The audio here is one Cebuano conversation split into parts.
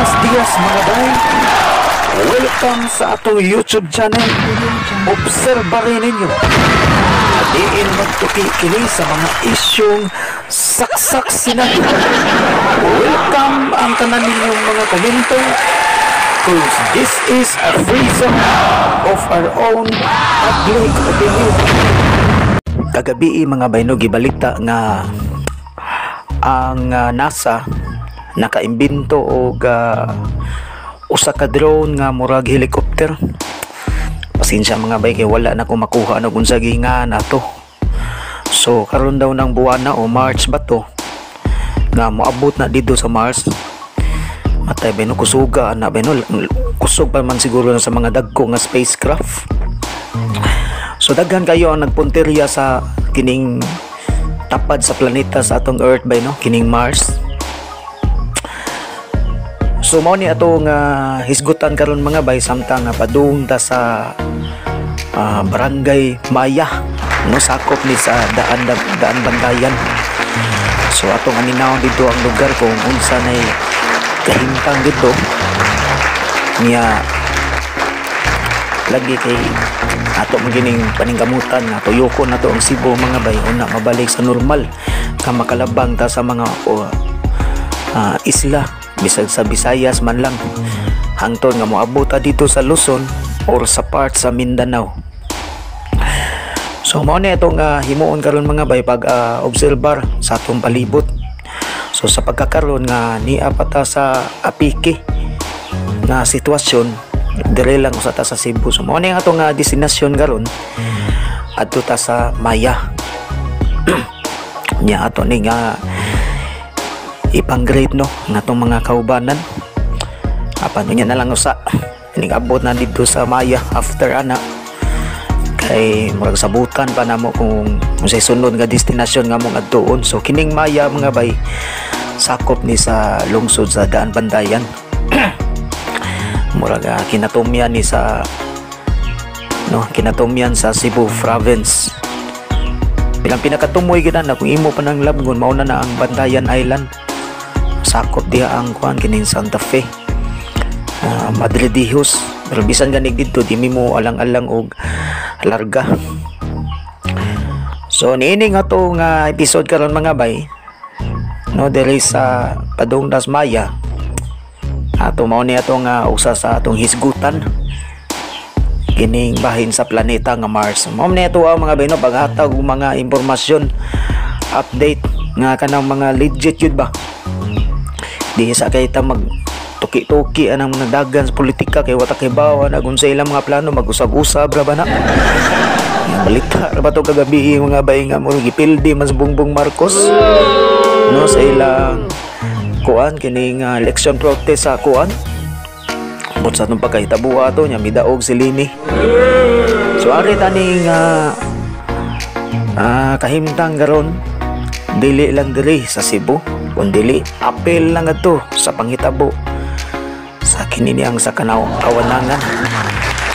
Buenos dias, mga bay. Welcome sa atong YouTube channel. Obserba rin ninyo. Diin magtuki kini sa mga isyong saksak sinabi. Welcome ang tanan ninyong mga komento, 'cause this is a free zone of our own public opinion. Kagabi, mga bay, no, gibalita nga ang NASA nakaimbento og usa ka drone nga murag helicopter. Pasensya, mga bay, kay wala na ko makuha og unsa giingan ato. So karon daw ng buwana o March ba to nga moabot na dito sa Mars. Matay bay, no, kusuga ana bay, no, kusog pa man siguro na sa mga dagko nga spacecraft. So daghan kayo ang nagpunteriya sa kining tapad sa planeta sa atong Earth bay, no, kining Mars. So mao ni ato nga hisgutan karon, mga bay, samtang nga padung ta sa Barangay Maya, no, sakop ni sa Daan Daan Bandayan. So atong aninawon dito ang lugar kung unsa nay kahimtang dito niya. Lagi kay ato magining paningkamutan nga tuyokon nato ang Cebu, mga bay, una mabalik sa normal ka makalabang ta sa mga isla bisag sa Visayas man lang hangtod nga moabot ta dito sa Luzon or sa part sa Mindanao. So mao ni itong himuon karon, mga bay, pag obserbar sa atong palibot. So sa pagkakaron nga nia pa ta sa apiki nga sitwasyon, dire lang usa ta sa Cebu. So mao ni ang atong destinasyon karon, adto ta sa Maya. Nya ato ni nga ipang-greet, no, ng atong mga kaubanan. Apan unya na lang usa ining abot na dito sa Maya. After ana kay murag sabutan pa namo kung unsay sunod nga destinasyon nga mong adtuon. So kining Maya, mga bay, sakop ni sa lungsod sa Daan Bandayan. Murag kinatumyan ni sa, no, kinatumyan sa Cebu Province. Bilang pinakatumoy gid na kung imo pa nang labngon, mao na na ang Bandayan Island. Sakop diha ang kuan, kining Santa Fe, Madridijos. Pero bisan ganig didto, di mo alang-alang og larga. So niini nga to nga episode karon, mga bay, no, diri sa padung das Maya ato, mao ni ato nga usa sa atong hisgutan kining bahin sa planeta nga Mars. Mao ni ato ang mga bay, no, paghatag og mga impormasyon, update nga kanang mga legit yun ba, di sa kay ta mag tuki-tuki anang mga dagan sa politika kay wala kay bawa na kung sa ilang mga plano, mag-usab-usab ra ba na. Yung balita ra ba to kagabi, mga bay, nga mo gipildi mas Bongbong Marcos, no, sa ilang kuan, kining election protest sa kuan. But sa atong pagkahitabo ato nya midaog si Leni. So ari taning kahimtang karon, dili lang diri sa Cebu kun dili apil lang adto sa panghitabo sa kini niyang sa kanaw kawanangan.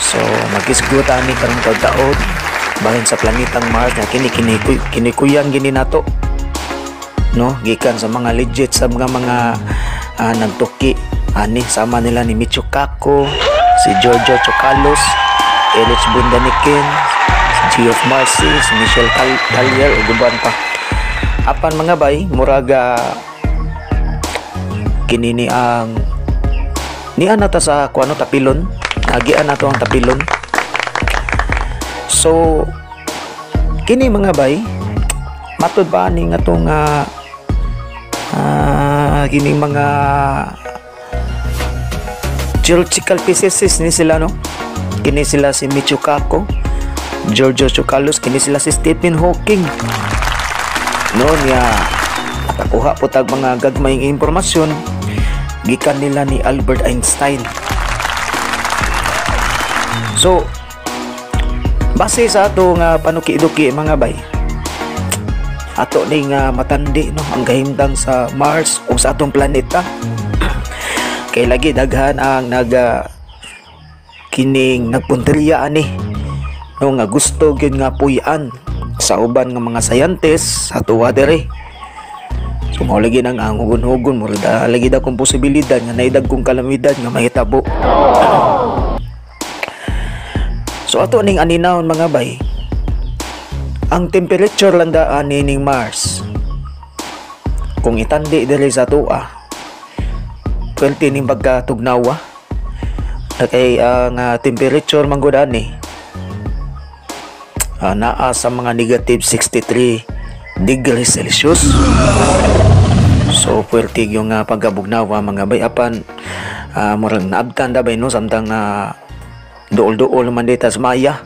So magisgot ani karong taud bahin sa planetang Mars nga kini kinikuyan gini nato, no, gikan sa mga legit sa mga nagtuki ani sama nila ni Michio Kaku, si Giorgio Tsoukalos, Erich von Däniken, si Geoff Marcy, si Michel Tallier ug uban pa. Apan, mga bay, muraga kini ni ang niya na ta sa kuano, Tapilon. Nagian nato ang Tapilon. So kini, mga bay, matud pa ani nga tong kining mga theoretical physicists ni sila, no, kini sila si Michio Kaku, Giorgio Tsoukalos, kini sila si Stephen Hawking, no, niya nakakuha po tag mga gagmayng impormasyon gikan nila ni Albert Einstein. So base sa ato nga panuki-duki, mga bay, ato ni nga matandi, no, ang kahimtang sa Mars o sa atong planeta kay lagi daghan ang naga kining nagpunteriya ani, no, nga gusto gyud nga puy-an sa uban nga mga scientists sa tuwa diri. So mao lagi nang ang hugon-hugon murag lagi da kong posibilidad nga naidag kong kalamidad nga mahitabo. So ato ning aninahon mga bay, ang temperature lang daan nining Mars kung itandi diri sa atoa, pwerte ning pagkatugnawa kay ang temperature man gud ani naa sa mga negative 63 degrees Celsius. So pwerte yung pagkabugnawa mga bay, apan murag naabtan da bay no, samtang duol-duol man dita sa Maya.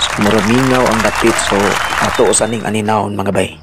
So murag mingaw ang dapit. So ato sa ning aninahon mga bay.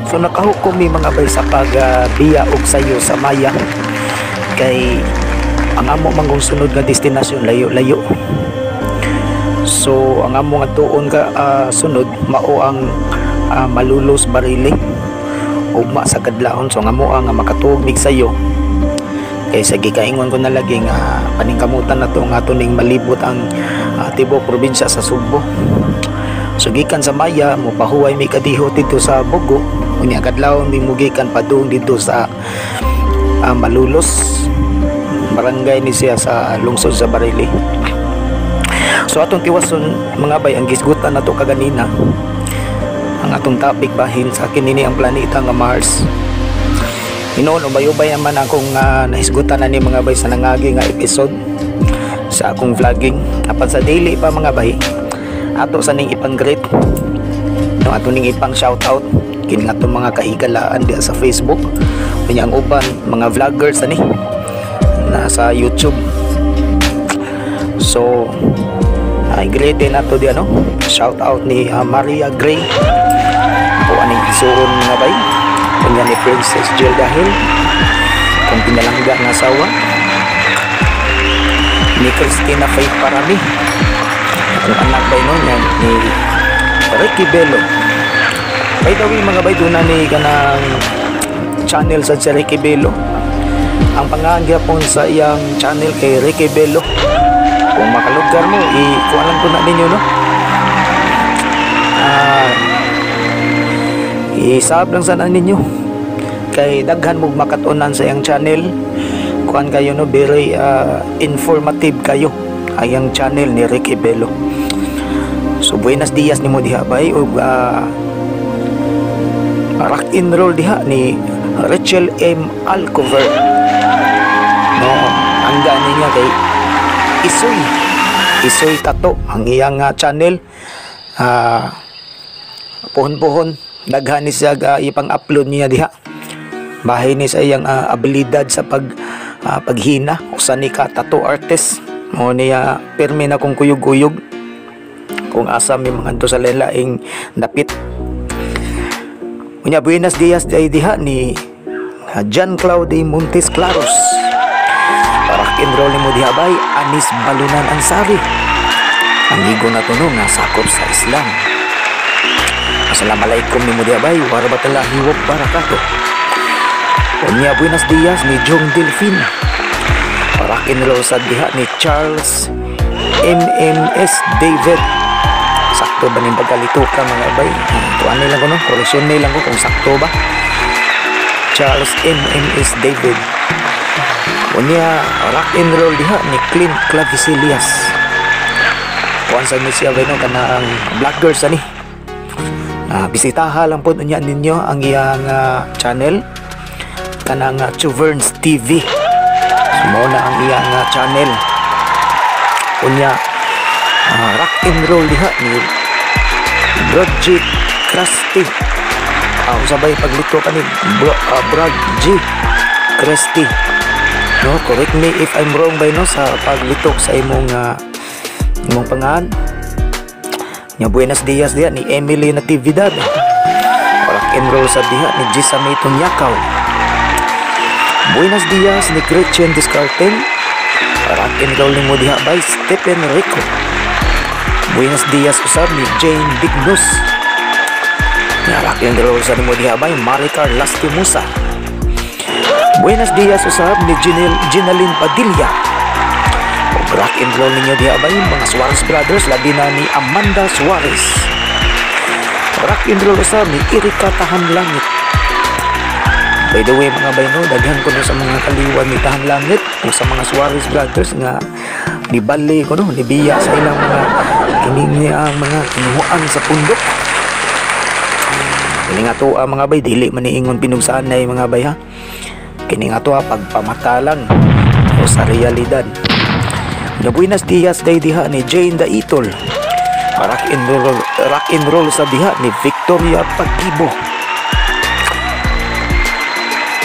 So nakahukom mi mga bay sa pagbiya og sayo sa Maya kay ang amo manggong sunod nga destinasyon layo-layo. So ang amo nga tuon ka sunod mao ang Malulos Barili ugma sa kadlawon. So ang amo nga makatuog mig sayo kay sa gikaingon ko na lagi nga paningkamutan na to nga ato ning malibot ang tibuok probinsya sa Sugbo. So gikan sa Maya mopahuway mi kadiho didto sa Bogo, unya kadlawon mi mogikan padung didto sa Malulos, barangay ni siya sa lungsod sa Barili. So atong tiwason mga bay ang gisgutan nato kaganina, ang atong topic bahin sa kini ni ang planeta nga Mars. Hinoon ubay-ubay man akong nahisgutan na ni mga bay sa nangagi nga episode sa akong vlogging. Apan sa daily pa mga bay, ato sa ning ipang-greet, no, ato ning ipang shoutout Kini nga itong mga kahigalaan diha sa Facebook. Unya ang uban mga vloggers ani nasa YouTube. So ay great din nato di ano. Shout out ni Maria Gray o aning isuon nga bay. Unya ni Princess Jill dahil kung pinalangga nga asawa ni Christina Faith Parami, akong anak bay no, niya ni Ricky Bello. By the way, mga bay, doon na ni kanang channel sa si Ricky Bello. Ang pangalan gyapon sa iyang channel kay Ricky Bello. Kung makalugar mo, i-kuha lang ko na ninyo, no? I-sub lang sana ninyo. Kay daghan mo makatunan sa iyang channel. Kuan kayo, no? Very informative kayo ang iyang channel ni Ricky Bello. So buenas dias nimo diha bay ug rock and roll diha ni Rachel M. Alcover. No, ang gani niya kay Isoy. Isoy Tato ang iyang channel. Puhon-puhon daghan ni siya ipang-upload niya diha. Bahin ni sa iyang abilidad sa paghina usa ni ka tattoo artist. Mo niya pirmi na kong kuyog-kuyog kung asa may mga sa laing dapit. Unya buenas dias day diha ni John Claude Montes Claros. Rock and roll nimo diha bay Anis Balunan Ansari. Ang higo na tuno nga sakop sa Islam. Assalamualaikum nimo diha bay warahmatullahi wabarakatuh. Unya buenas dias ni Jong Delfin. Rock and roll sa diha ni Charles MMS David. Sakto ba ning pagkalito ka, mga bay? Tuan lang ko, no, koreksyon lang ko kung sakto ba. Charles MMS David. Unya rock and roll diha ni Clint Clavicilias. Kuan sa ni siya bay no, kanang vloggers ani. Bisitaha lang po unya ninyo ang iyang channel kanang Chuverns TV. So, mao na ang iyang channel. Unya rock and roll diha ni Brad G. Krusty. Sabay paglito ka ni Brad G. Krusty. No, correct me if I'm wrong bay no sa paglitok sa imong pangalan. Nya buenas dias diha ni Emily Natividad. Rock and roll sa diha ni Gisame Tunyakaw. Buenas dias ni Gretchen Discarten. Rock and roll nimo diha by Stephen Rico. Buenos dias usab ni Jane Dignus. Nya rock and roll sa nimo diha by Maricar Lastimosa. Buenos dias usab ni Ginalyn Padilla. Ug rock and roll ninyo diha bay mga Suarez Brothers, labi na ni Amanda Suarez. Rock and roll usab ni Erika Tahanlangit. By the way, mga bay no, daghan ko no sa mga kaliwan ni Tahan Langit o sa mga Suarez Brothers nga nibali ko no, nibiya sa ilang mga kining ang mga kinuhaan sa pundok. Kini nga to mga bay, dili man niingon pinugsanay, mga bay, ha. Kini nga to pagpamata lang o sa realidad. Nga buenas dias day diha ni Jane Daitol. Rock and roll sa diha ni Victoria Pagibo.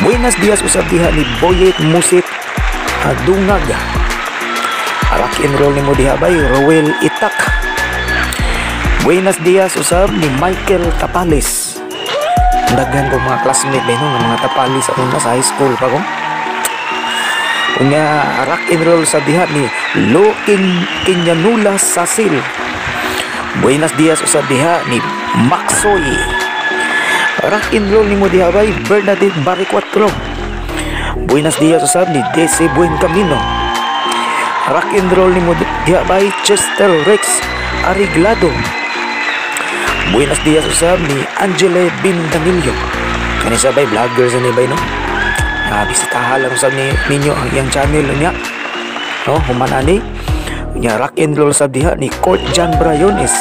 Buenas dias usab diha ni Boyet Musit Dungag. Rock and roll nimo diha bay Roel Itak. Buenas dias usab ni Michael Tapales. Daghan ko mga classmate bay no nga mga Tapales sa una sa high school pa ko. Unya rock and roll sa diha ni Lo Kinyanula Sasil. Buenas dias usab diha ni Maxoy. Rock and roll nimo diha bay Bernadette Baricuatro. Buenas dias usab ni Desi Buen Camino. Rock and roll nimo diha bay Chester Rex Ariglado. Buenas dias usab ni Angele Bindanillo. Kani sa bay vloggers ani bay no. Bisitahan lang usab ni ninyo ang iyang channel niya. No, human ani. Unya rock and roll sab diha ni Court John Briones.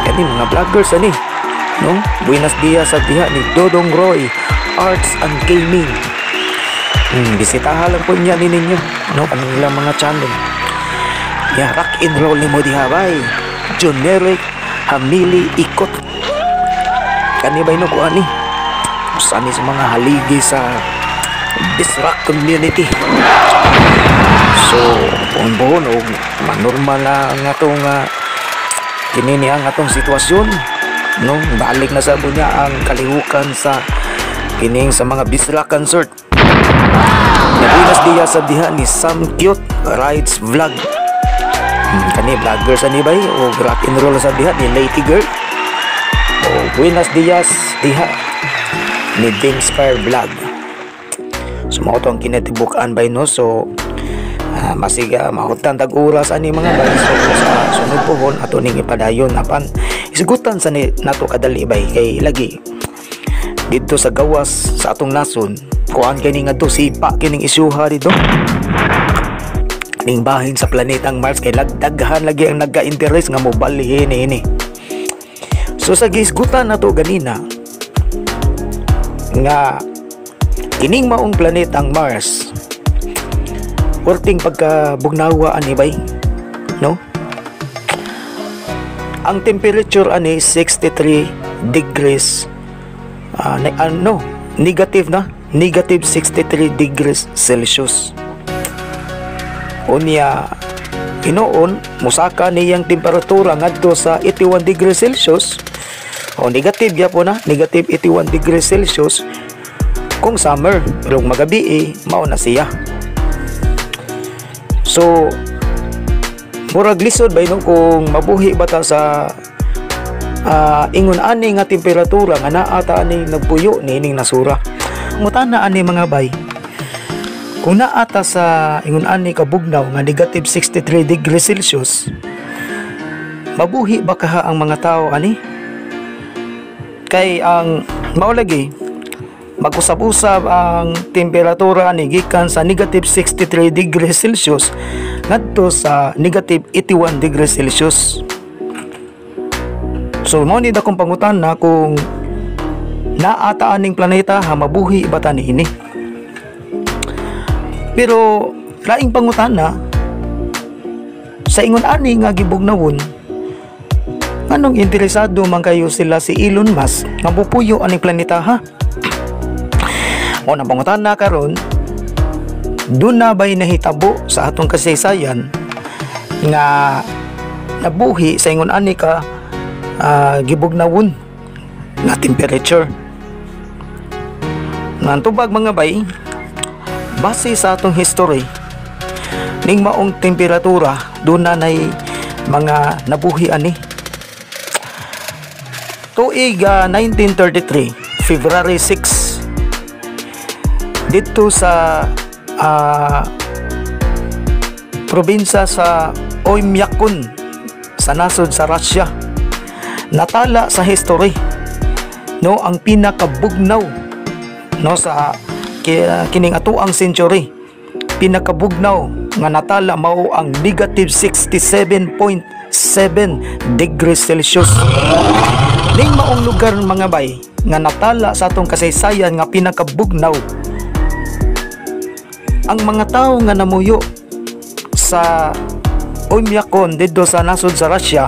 Kani mga vloggers ani. No? Buenas dias sa diha ni Dodong Roy Arts and Gaming. Bisitahan lang po niya ni ninyo, no, kanilang mga channel. Ya rock and roll nimo diha bay Joneric Hamili Ikot. Kani bay, no, kuan ni usa ni sa mga haligi sa Bisrak community. So buhon og manormal na ang atong kini ni ang atong sitwasyon, no, balik na sa niya ang kalihukan sa kining sa mga Bisrak concert. Nabuenas dias sa diha ni Sam Cute Rides Vlog. Kani vlogger sa ni bay, o rock and roll sa diha ni Lady Girl. O buenas dias diha ni Dings Fire Vlog. So mao to ang kinatibukan bay, no. So masiga mahutan tag oras ani, mga bay. So sa sunod pohon ato ning ipadayon, apan isgutan sa ni nato kadali bay, kay lagi didto sa gawas sa atong nason, kuan kini ngadto sipa kining isyuha dito ning bahin sa planetang Mars, kay lagdaghan lagi ang nagka-interest nga mobalhin ini. So sa gisgutan nato ganina nga kining maong planetang Mars, perting pagkabugnawa ani bay, no, ang temperature ani 63 degrees, no, negative na, negative 63 degrees Celsius. Unya hinuon musaka niyang temperatura ngadto sa 81 degrees Celsius o negative gyapon na, negative 81 degrees Celsius kung summer, pero kung magabi eh, mao na siya. So murag lisod ba, no, kung mabuhi ba ta sa ingon ani nga temperatura nga naa ta ani nagpuyo niining nasura. Ngutana ani, mga bay, kung naa ta sa ingon ani kabugnaw nga negative 63 degrees Celsius, mabuhi ba kaha ang mga tao ani? Kay ang mao lagi mag-usab-usab ang temperatura ani gikan sa negative 63 degrees Celsius ngadto sa negative 81 degrees Celsius. So mao ni dakong pangutana kung naa ta aning planeta ha, mabuhi ba ta niini? Pero laing pangutana, sa ingon ani nga gibugnawon, nganong interesado man kayo sila si Elon Musk nga mupuyo aning planeta ha? Mao na pangutana karon, duna ba'y nahitabo sa atong kasaysayan nga nabuhi sa ingon ani ka gibugnawon nga temperature? Nantubag, mga bay, base sa atong history, ning maong temperatura duna nay mga nabuhi ani. Tuig 1933, February 6, didto sa probinsya sa Oymyakon sa nasod sa Russia, natala sa history, no, ang pinakabugnaw, no, sa kining atuang century. Pinakabugnaw nga natala mao ang negative 67.7 degrees Celsius. Ning maong lugar, mga bay, nga natala sa atong kasaysayan nga pinakabugnaw, ang mga tao nga namuyo sa Oymyakon didto sa nasod sa Russia,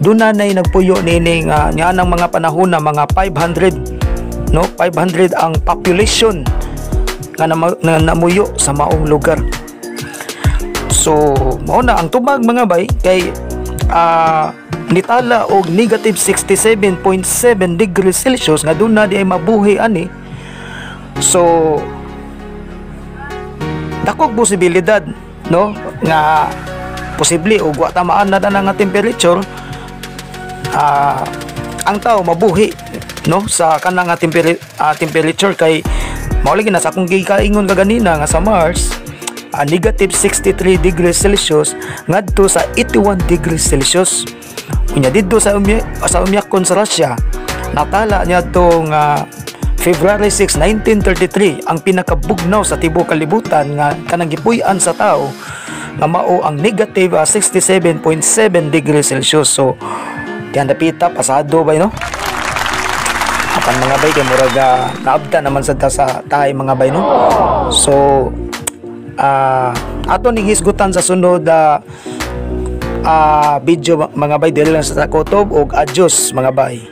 doon na nagpuyo nining niya ng mga panahon na mga 500, no, 500 ang population nga namuyo sa maong lugar. So mao na ang tubag, mga bay, kay nitala og negative 67.7 degrees Celsius nga doon na di ay mabuhi ani. So dakog posibilidad, no, nga posible og wa tamaan na nga temperature, ang tao mabuhi, no, sa kanang nga temperature, kay mao lagi na sa akong gikaingon kaganina nga sa Mars, negative 63 degrees Celsius ngadto sa 81 degrees Celsius. Unya didto sa Oymyakon sa Russia, natala niya tong February 6, 1933 ang pinakabugnaw sa tibuok kalibutan nga kanang gipuy-an sa tao nga mao ang negative 67.7 degrees Celsius. So diyan dapita pasado bay, no. Apan, mga bay, kay murag naabta naman sa ta sa tahay, mga bay, no. So ato ning hisgutan sa sunod video, mga bay. Dili lang sa kutob ug adios, mga bay.